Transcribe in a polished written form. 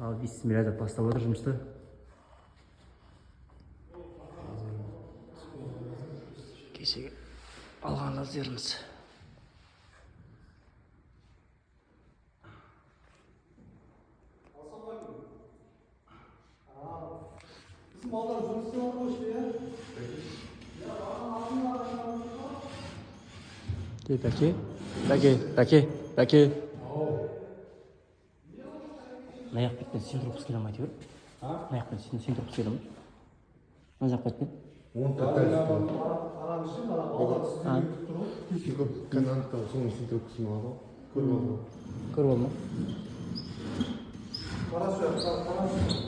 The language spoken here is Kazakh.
Ал, бисмилля деп бастап отыр жұмысты. Кешегі алған лазеріміз. Біздің балдар жұмыс істеп жатыр ғой іште, иә? Е, бәке, бәке, бәке, бәке. Мына жақ беттен синтропс келе ма әйтеуір? Мына жақ беттен синтропс келе ма? Мына жақ беттен. Он такая. Қараңыз ше, мына балдар сіздерге күтіп тұр ғой. Кеше анықтап, соның синтропсын алады ғой. Көріп алдым. Көріп алдың ба? Қарашы, қарашы.